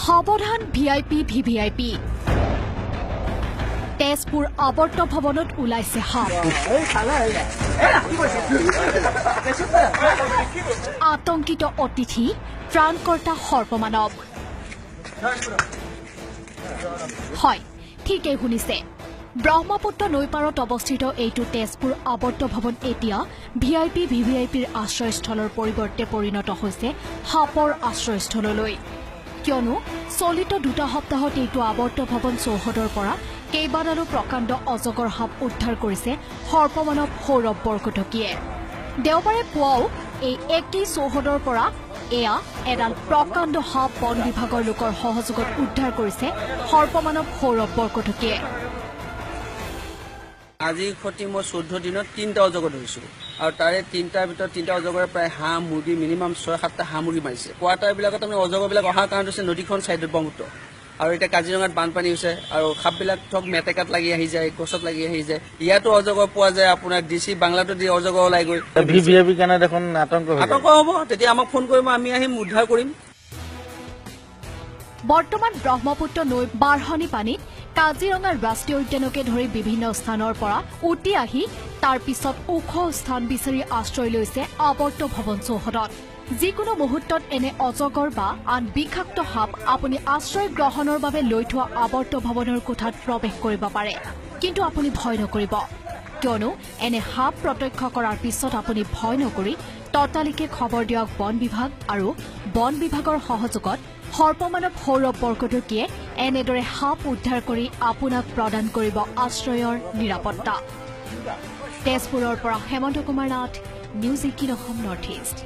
সাৱধান VIP VVIP. Tezpur আৱৰ্ত ভৱনত ওলাইছে সাপ। আতংকিত অতিথি, ত্ৰাণকৰ্তা সৰ্পমানৱ। হয়, ঠিকেই শুনিছে। ব্ৰহ্মপুত্ৰ নৈ পাৰত অৱস্থিত এইটো তেজপুৰ আৱৰ্ত ভৱন এতিয়া ভিআইপি ভিভিআইপিৰ আশ্ৰয়স্থলৰ পৰিৱৰ্তে পৰিণত হৈছে সাপৰ আশ্ৰয়স্থললৈ। কিয়নো চলিত দুটা সপ্তাহত এইটো আৱৰ্ত ভৱন চৌহদৰ পৰা কেইবাডালো প্ৰকাণ্ড অজগৰ সাপ উদ্ধাৰ কৰিছে সৰ্পমানৱ সৌৰভ বৰকটকীয়ে। দেওবাৰে পুৱাও এই একেই চৌহদৰ পৰা এয়া এডাল প্ৰকাণ্ড সাপ বন বিভাগৰ লোকৰ সহযোগত উদ্ধাৰ কৰিছে সৰ্পমানৱ সৌৰভ বৰকটকীয়ে। আজি সতি মই 14 দিনত 3টা অজগৰ ধৰিছোঁ আৰু তাৰে 3টাৰ ভিতৰত 3টা অজগৰে প্ৰায় হাঁহ মুৰ্গী মিনিমাম 6-7টা হাঁহ মুৰ্গী মাৰিছে। কোৱাৰ্টাৰবিলাকত আমি অজগৰবিলাক অহাৰ কাৰণ হৈছে নদীখন চাইডত ব্ৰহ্মপুত্ৰ আৰু এতিয়া কাজিৰঙাত বানপানী হৈছে আৰু সাপবিলাক ধৰক মেটেকাত লাগি আহি যায়, গছত লাগি আহি যায়। ইয়াতো অজগৰ পোৱা যায়, আপোনাৰ ডি চি বাংলাটো দি অজগৰ ওলাই গৈ আতংক হ'ব, তেতিয়া আমাক ফোন কৰিব, আমি আহিম উদ্ধাৰ কৰিম। বৰ্তমান ব্ৰহ্মপুত্ৰ নৈ বাঢ়নী পানীত কাজিৰঙাৰ ৰাষ্ট্ৰীয় উদ্যানকে ধৰি বিভিন্ন স্থানৰ পৰা উটি আহি তাৰ পিছত ওখ স্থান বিচাৰি আশ্ৰয় লৈছে আৱৰ্ত ভৱন চৌহদত। যিকোনো মুহূৰ্তত এনে অজগৰ বা আন বিষাক্ত সাপ আপুনি আশ্ৰয় গ্ৰহণৰ বাবে লৈ থোৱা আৱৰ্ত ভৱনৰ কোঠাত প্ৰৱেশ কৰিব পাৰে। কিন্তু আপুনি ভয় নকৰিব, কিয়নো এনে সাপ প্ৰত্যক্ষ কৰাৰ পিছত আপুনি ভয় নকৰি ততালিকে খবৰ দিয়ক বন বিভাগ আৰু বন বিভাগৰ সহযোগত সৰ্পমানৱ সৌৰভ বৰকটকীয়ে এনেদৰে সাপ উদ্ধাৰ কৰি আপোনাক প্ৰদান কৰিব আশ্ৰয়ৰ নিৰাপত্তা। তেজপুৰৰ পৰা Hemanta Kumar Nath, news 18 Assam north east.